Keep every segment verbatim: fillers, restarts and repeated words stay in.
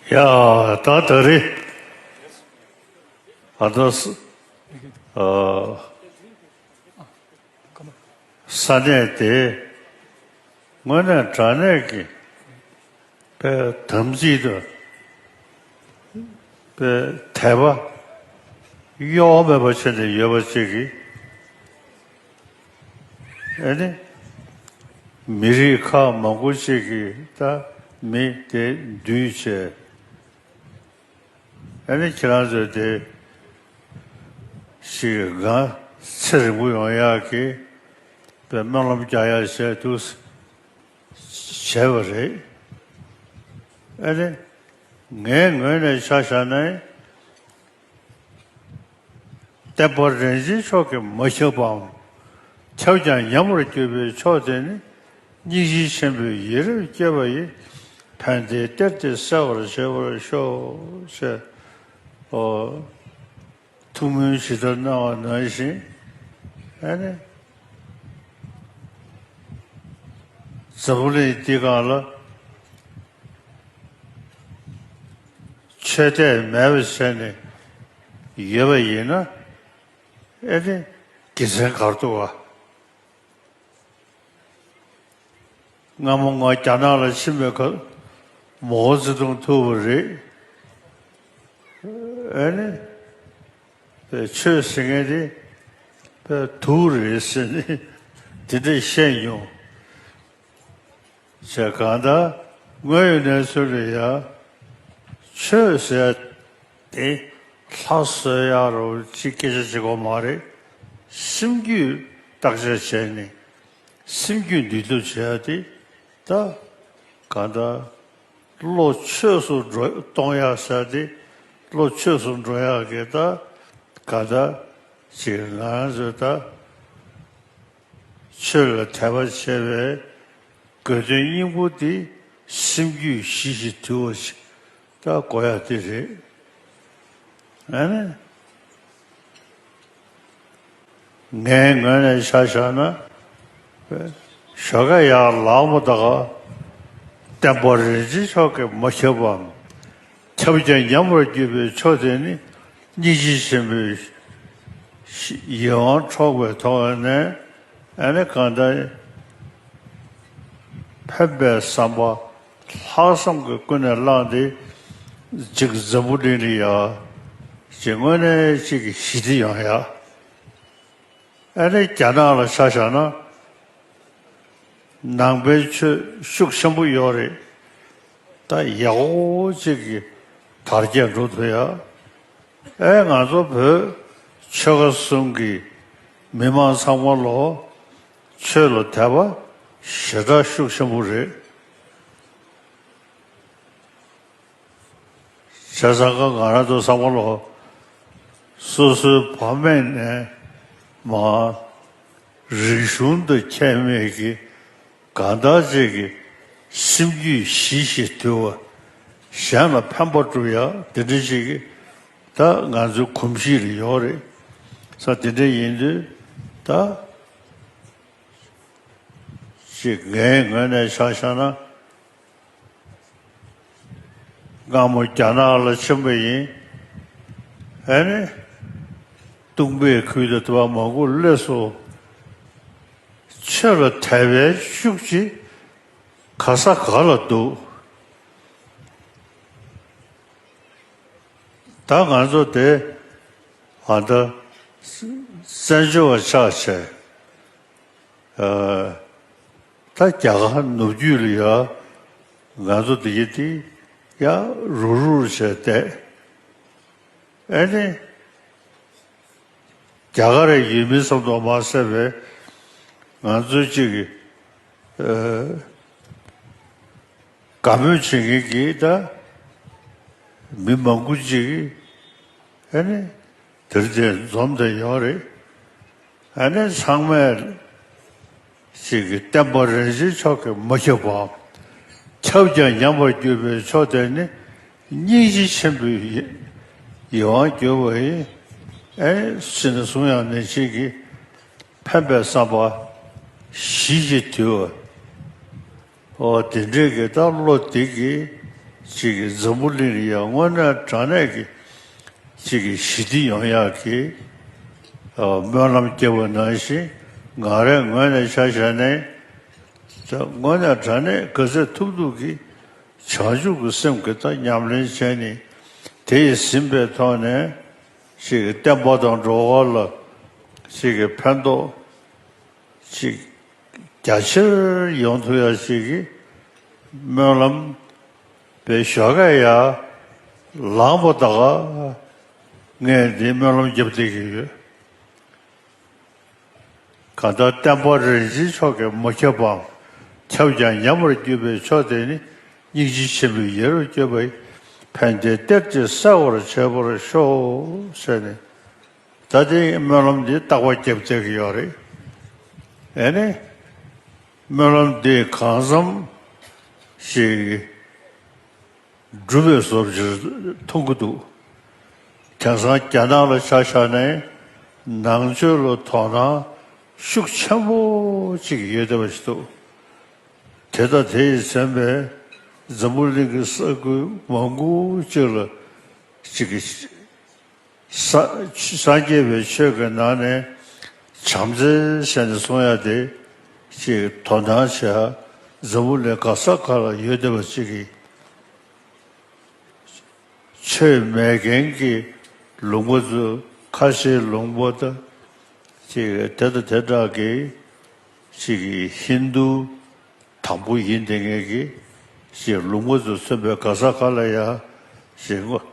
ཡ། ད་ད་རེས་ཨ་ད་ས་ཨ་ས་གནས་དེ་དངོས་གནས་དྲང་གནས་ཀྱི་པའི་དམ་ཚིག་དང་པའི་དད་པ་གཡོ་བ་མེད་པ་བྱས་ནས་ཡོད་པ་ཅིག་གིས། ཨ་ནི་མི་རིགས་ཁག་མང་པོ་ཅིག་གིས་ད་མི་དེ་འདུས་བྱས། ཨ་ནི་ཁྱེད་རང་ཚོས་དེ་ཞིག་ང་ཚེ་རིང་པོ་ཡོང་ཡག་གི་པའི་སྨོན་ལམ་རྒྱག་ཡག་བྱས་འདུག་བྱས་པ་རེད། ཨ་ནི་ངའི་ངོས་ནས་ཆ་བཞག་ན། བསྟན་པ་རིན་ཆེན་མཆོག་གིས་མ་ཁྱབ་པའམ། ཁྱབ་ཀྱང་ཉམས་པར་གྱུར་པའི་ཕྱོགས་དེ་ནི། སྙིང་རྗེ་ཆེན་པོས་ཡིད་རབ་བསྐྱེད་པ་ཡིས། ཕན་བདེའི་གཏེར་དེ་གསལ་བར་བྱེད་པར་ཤོག་ཅེས། ཨོ། ཐུགས་སྨོན་ཇི་ལྟར་གནང་བ་ནང་བཞིན། ཨ་ནི། འཛམ་བུ་གླིང་འདི་སྒང་ལ། ཆོས་དད་མེད་པ་བྱས་ནས་ཡོད་པ་ཡིན་ན། ཨེ་ནི་དགེ་མཚན་ག་རེ་འདུག་ག། སྔ་མོ་ང་རྒྱ་ནག་ལ་ཕྱིན་པའི་སྐབས་མའོ་ཙེ་ཏུང་ཐུག་པ་རེད། ཨེ་ནི་ཆོས་ཟེར་མཁན་དེ་དུག་རེད་ཟེར་ནས་དེ་འདྲ་བཤད་མྱོང་། བྱས་གང་ལྟར་དངོས་ཡོད་གནས་ཚུལ་ལ་ཡ། ཆོས་ཟེར་དེ་ལྷ་གསོལ་ཡག་རོ་ཅིག་སྐད་ཆ་བྱེད་དགོས་མ་རེད། སེམས་རྒྱུད་བརྟག་དཔྱད་བྱས་ནས་སེམས་རྒྱུད་འདུལ་ཐབས་བྱེད་ཡག་དེ་ད་གང་ལྟར་བློ་ཆོས་སུ་འགྲོ་གཏོང་ཡག་ཟེར་དེ་བློ་ཆོས་སུ་འགྲོ་ཡག་གི་ད་གང་ལྟར་ཅིག་ང་ཚོས་ད། ཆོས་ལ་དད་པ་བྱས་པའི་དགོས་དོན་སྙིང་པོ་དེ་སེམས་རྒྱུད་ཞི་ཞིང་དུལ་བ་ཞིག་ད་དགོས་ཡག་དེ་རེད། ཨ་ནི། ངའི་ངོས་ནས་ཆ་བཞག་ན། ཞོགས་ཀ་ཡར་ལངས་པ་དང་། བསྟན་པ་རིན་ཆེན་མཆོག་གིས་མ་ཁྱབ་པའམ། ཁྱབ་ཀྱང་ཉམས་པར་གྱུར་པའི་ཕྱོགས་དེ་ནི། སྙིང་རྗེ་ཆེན་པོའི་ཡིད་དབང་འཕྲོག་པའི་ཐོག་ནས། ཨ་ནི་གང་ལྟར་ཕན་པའི་བསམ་པ་ལྷག་བསམ་གྱིས་ཀུན་ནས་བསླངས་ཏེ། ཅིག་འཛམ་བུ་གླིང་ལ་ཡ་ཅིག་དངོས་གནས་ཅིག་གི་ཞི་བདེ་ཡོང་ཡ། ཨ་ནི་རྒྱ་ནག་ལ་ཆ་བཞག་ན། ནང་པའི་ཆོས་ཤུགས་ཆེན་པོ་ཡོད་རེད། ད་ཡག་པོ་ཅིག་གི་དར་རྒྱས་འགྲོ་ཐུབ་ཡ། ཨེ་ང་ཚོ་བོད་ཆོལ་ཁ་གསུམ་གྱི་མི་མང་ཚང་མ་ལོ་ཆོས་ལ་དད་པ་ཞེ་དྲག་ཤུགས་ཆེན་པོ་རེད། བྱས་ཙང་ཀ་ང་རང་ཚོ་ཚང་མ་ལོ་སོ་སོའི་ཕ་མེས་ནས་མ་རིག་གཞུང་དང་ཁྱད་མེད་ཀྱི་གང་ལྟར་ཅིག་གི་སེམས་རྒྱུད་ཞི་ཞིང་དུལ་བ། གཞན་ལ་ཕན་པ་སྒྲུབ་ཡག་དེ་འདྲ་ཞིག་གི་ད་ང་ཚོའི་གོམས་གཤིས་ལ་ཡོད་རེད། ས་དེ་འདྲ་ཡིན་དུས་ད་ཅིག་ངའི་ངོས་ནས་ཆ་བཞག་ན། སྔ་མོ་རྒྱ་ནག་ལ་ཕྱིན་པ་ཡིན། ཨ་ནི། སྟོང་པའི་ཁུལ་དུ་དུ་བ་མང་པོ་སླེབས་སོང་། ཆོས་ལ་དད་པའི་ཤུགས་ཀྱིས་ག་ས་ག་ལ་འདུག་ད་ང་ཚོ་དེ་ཨ་ད་བཙན་བྱོལ་བ་ཆགས་བྱས། ཨ། ད་རྒྱ་གར་ནུབ་རྒྱུད་ལ་ཡ་ང་ཚོ་འདི་གི་དེ་ཡ་རུག་རུག་བྱས་བསྡད། ཨེ་ནི། རྒྱ་གར་ཡུལ་མི་ཙམ་དུ་མ་ཟད་པའི་ང་ཚོའི་གཅིག་གི་ཨ། དགའ་མོས་བྱེད་མཁན་གྱི་ད་མི་མང་པོ་ཅིག་ཨེ་ནི་དེར་དེ་འཛོམས་བསྡད་ཡོད་རེད། ཨེ་ནི་ཚང་མས་ཅིག་གི་བསྟན་པ་རིན་ཆེན་མཆོག་གིས་མ་ཁྱབ་པའམ། ཁྱབ་ཀྱང་ཉམས་པར་གྱུར་པའི་ཕྱོགས་དེ་ནི། སྙིང་རྗེ་ཆེན་པོའི་ཡིད་དབང་འགྱུར་བ་ཡིས། ཨེ་ཟེར་ནས་གསུང་ཡང་ནས་ཅིག་གིས་ཕན་པའི་བསམ་པ་ཞི་ཞིང་དུལ་བ། ཨོ་དེ་འདྲའི་གི་ད་བློ་དེ་གིས་ ཅིག་གི་འཛམ་བུ་གླིང་ལ་ཡང་དངོས་གནས་དྲང་གནས་ཀྱི་ཅིག་གི་ཞི་བདེ་ཡོང་ཡག་གི་ཨ་སྨོན་ལམ་བརྒྱབ་པ་ནང་བཞིན། ང་རའི་ངོས་ནས་ཆ་བཞག་ནས། ད་དངོས་གནས་དྲང་གནས་ག་ཚོད་ཐུབ་ཐུབ་ཀྱིས་བྱང་ཆུབ་ཀྱི་སེམས་ཀྱི་ད་ཉམས་ལེན་བྱས་ནས། དེ་ཡིས་ཟིན་པའི་ཐོག་ནས་ཅིག་གི་བསྟན་པ་དང་འགྲོ་བ་ལ་ཅིག་གི་ཕན་ཐོགས་ཅིག་རྒྱ་ཆེར་ཡོང་ཐུབ་ཡ་ཞིག་གི་སྨོན་ལམ་པའི་ཞོགས་ཀས་ཡར་ལངས་པ་ད་ག་ངས་འདི་སྨོན་ལམ་བརྒྱབ་བསྡད་ཀྱི་ཡོད། གང་ལྟར་བསྟན་པ་རིན་ཆེན་མཆོག་གིས་མ་ཁྱབ་པའམ། ཁྱབ་ཀྱང་ཉམས་པར་གྱུར་པའི་ཕྱོགས་དེ་ནི། སྙིང་རྗེ་ཆེན་པོས་ཡིད་རབ་བསྐྱོད་པ་ཡིས། ཕན་བདེའི་གཏེར་གྱིས་གསལ་བར་བྱེད་པར་ཤོག་ཟེར་ནས། ད་དེ་སྨོན་ལམ་འདི་རྟག་པར་བརྒྱབ་བསྡད་ཀྱི་ཡོད་རེད། ཨེ་ནི། སྨོན་ལམ་འདི་གང་འཚམ་ཞིག་འགྲུབ་པའི་བཟོ་ཅིག་མཐོང་གི་འདུག་དེང་སང་རྒྱ་ནག་ལ་ཆ་བཞག་ནས་ནང་ཆོས་ལ་དོ་སྣང་ཤུགས་ཆེན་པོ་ཅིག་ཡོད་བསྡད་པ་ཞིག་འདུག་དེ་དང་དེ་ཡིས་མཚོན་པའི་འཛམ་བུ་གླིང་གི་ས་ཁུལ་མང་པོ་ཅིག་ལ་ཅིག་གི་ས་སངས་རྒྱས་པའི་ཆོས་ཀྱི་ནང་ནས་བྱམས་བརྩེ་ཟེར་ནས་གསུང་ཡ་དེ་ཅིག་དོ་སྣང་བྱེད་ཡ་འཛམ་བུ་གླིང་ག་ས་ག་ལ་ཡོད་བསྡད་པ་ཅིག་གི་ཆོས་མེད་མཁན་གྱི་ལུང་པ་ཚོ། ཁ་ཆེའི་ལུང་པ་དང་ཅིག་དེ་དང་དེ་འདྲ་གི་ཅིག་གི་ཧིན་རྡུ་དང་པོ་ཡིན་བསྡད་མཁན་གྱི་ཅིག་ལུང་པ་ཚོ་མཚོན་པའི་ག་ས་ག་ལ་ཡ་ཅིག་དངོས་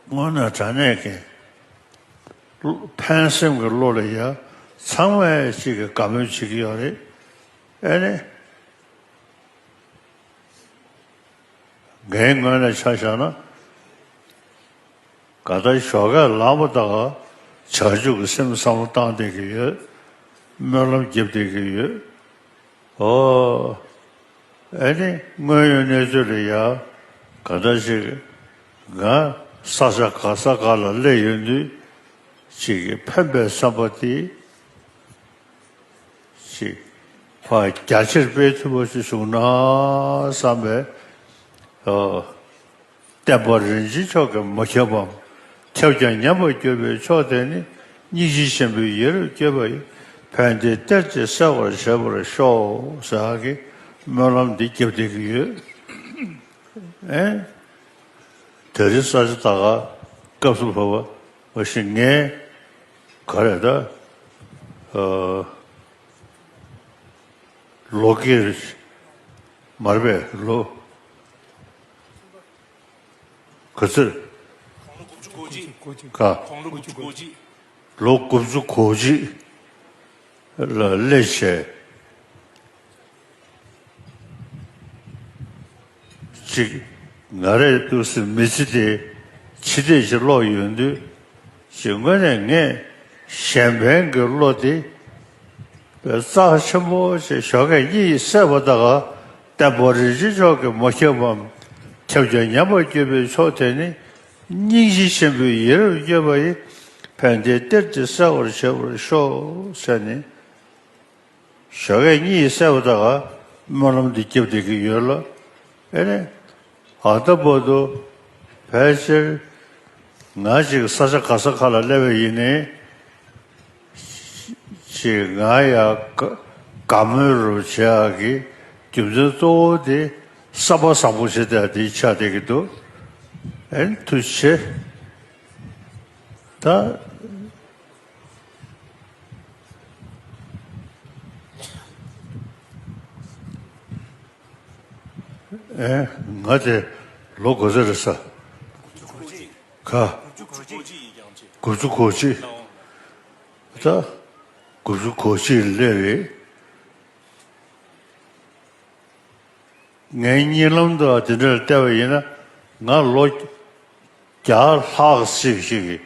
དངོས་གནས་དྲང་གནས་ཀྱི་ཕན་སེམས་ཀྱི་བློ་ལ་ཡ་ཚང་མས་ཅིག་གི་དགའ་མོས་བྱེད་ཀྱི་ཡོད་རེད། ཨེ་ནི། ངའི་ངོས་ནས་ཆ་བཞག་ན། ག་ད་ཞོགས་ཀས་ལངས་པ་ད་ག་བྱང་ཆུབ་ཀྱི་སེམས་བསམ་བློ་བཏང་བསྡད་ཀྱི་ཡོད། སྨོན་ལམ་བརྒྱབ་བསྡད་ཀྱི་ཡོད། ཨོ། ཨེ་ནི་དངོས་ཡོད་གནས་ཚུལ་ལ་ཡ་ག་ད་ཞིག་ང་ས་ཆ་ག་ས་ག་ལ་སླེབས་ཡོང་དུས་ཅིག་གི་ཕན་པའི་བསམ་པ་དེ། ཅིག་ཕར་རྒྱ་ཆེར་སྤེལ་ཐུབ་པ་ཞིག་བྱུང་ན་བསམ་པའི། ཨོ། བསྟན་པ་རིན་ཆེན་མཆོག་གིས་མ་ཁྱབ་པའམ། ཁྱབ་ཀྱང་ཉམས་པར་གྱུར་པའི་ཕྱོགས་དེ་ནི། སྙིང་རྗེ་ཆེན་པོས་ཡིད་རབ་བསྐྱོད་པ་ཡིས། ཕན་བདེའི་གཏེར་གྱིས་གསལ་བར་བྱེད་པར་ཤོག་ཟེར་གྱི་སྨོན་ལམ་འདི་བརྒྱབ་བསྡད་ཀྱི་ཡོད། ཨེ། དེ་རིང་ས་ཆ་ད་ག་སྐབས་སུ་བབ་པ་མ་གཞི་ངས་ག་རེ་ད། ཨ། ལོ་ཀིར་མར་པས་ལོ་ག་ཚོད། ཀ་ལོ་དགུ་བཅུ་གོ་གཅིག་ལ་སླེབས་བྱས། ཅིག་ང་རས་འདུག་སེ་མི་ཚེ་དེ་ཕྱི་བལྟས་ཤིག་ཀློག་ཡོང་དུས། ཅིག་དངོས་གནས་ངས་གཞན་ཕན་གྱི་བློ་དེ་རྩ་ཆེན་པོ་ཞིག་ཞོགས་ཀས་གཉིད་སད་པ་ད་ག་བསྟན་པ་རིན་ཆེན་མཆོག་གིས་མ་ཁྱབ་པའམ། ཁྱབ་ཀྱང་ཉམས་པར་གྱུར་པའི་ཕྱོགས་དེ་ནི། སྙིང་རྗེ་ཆེན་པོས་ཡིད་རབ་བསྐྱོད་པ་ཡིས། ཕན་བདེའི་གཏེར་གྱིས་གསལ་བར་བྱེད་པར་ཤོག་ཟེར་ནས། ཞོགས་ཀས་གཉིད་སད་པ་ད་ག་སྨོན་ལམ་འདི་བརྒྱབ་བསྡད་ཀྱི་ཡོད་ལ། ཨེ་ནས་ད་ལྟ་བར་དུ་ཕལ་ཆེར་ང་ཅིག་ས་ཆ་ག་ས་ག་ལ་སླེབས་པ་ཡིན་ནའི། ཅིག་ང་ཡ་དགའ་དགའ་མོས་རུ་བྱེད་ཡག་གི་རྒྱུ་མཚན་གཙོ་བོ་དེ་བསམ་པ་བཟང་པོ་བྱེད་བསྡད་དེ་ཆགས་བསྡད་ཀྱི་འདུག་ཨེ་ནས་ཐུགས་རྗེ་ཆེ། ད། ཨེ། ང་དེ་ལོ་ག་ཚོད་རེད་ཟེར། ག་དགུ་བཅུ་གོ་གཅིག་ད་དགུ་བཅུ་གོ་གཅིག་སླེབས་རེད། ངའི་གཉིད་ལམ་དུ་དེ་འདྲར་བལྟས་པ་ཡིན་ན། ང་ལོ་བརྒྱ་ལྷག་ཙམ་ཞིག་གིས་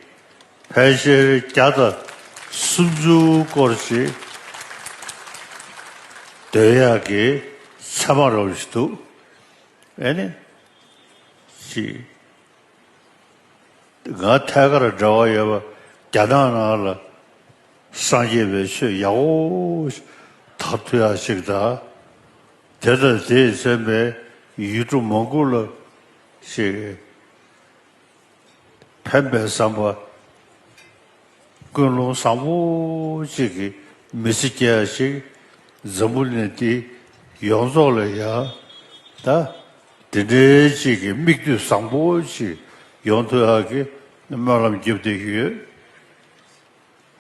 ཕལ་ཆེར་བརྒྱ་དང་སུམ་ཅུ་སྐོར་ཞིག་སྡོད་ཡག་གི་མཚན་མ་རོབ་ཞིག་འདུག་ཨེ་ནི། ཅིག་ང་ཐད་ཀར་འབྲེལ་བ་ཡོད་པ་རྒྱ་ནག་ནང་ལ་སངས་རྒྱས་པའི་ཆོས་ཡག་པོ་དར་ཐུབ་ཡག་ཅིག་དང་། དེ་དང་དེས་མཚོན་པའི་ཡུལ་གྲུ་མང་པོ་ལ་ ཅིག་ཕན་པའི་བསམ་པ། ཀུན་སློང་བཟང་པོ་ཅིག་གི་མི་ཚེ་སྐྱེལ་ཡ་ཞིག་འཛམ་བུ་གླིང་འདི་ཡོངས་རྫོགས་ལ་ཡ་ད་དེ་འདྲའི་ཅིག་གི་མིག་ལྟོས་བཟང་པོ་ཅིག་ཡོང་ཐུབ་ཡ་གི་སྨོན་ལམ་རྒྱབ་བསྡད་ཀྱི་ཡོད།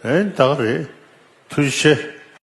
ཨེ་ད་ག་རེད། ཐུགས་རྗེ་ཆེ།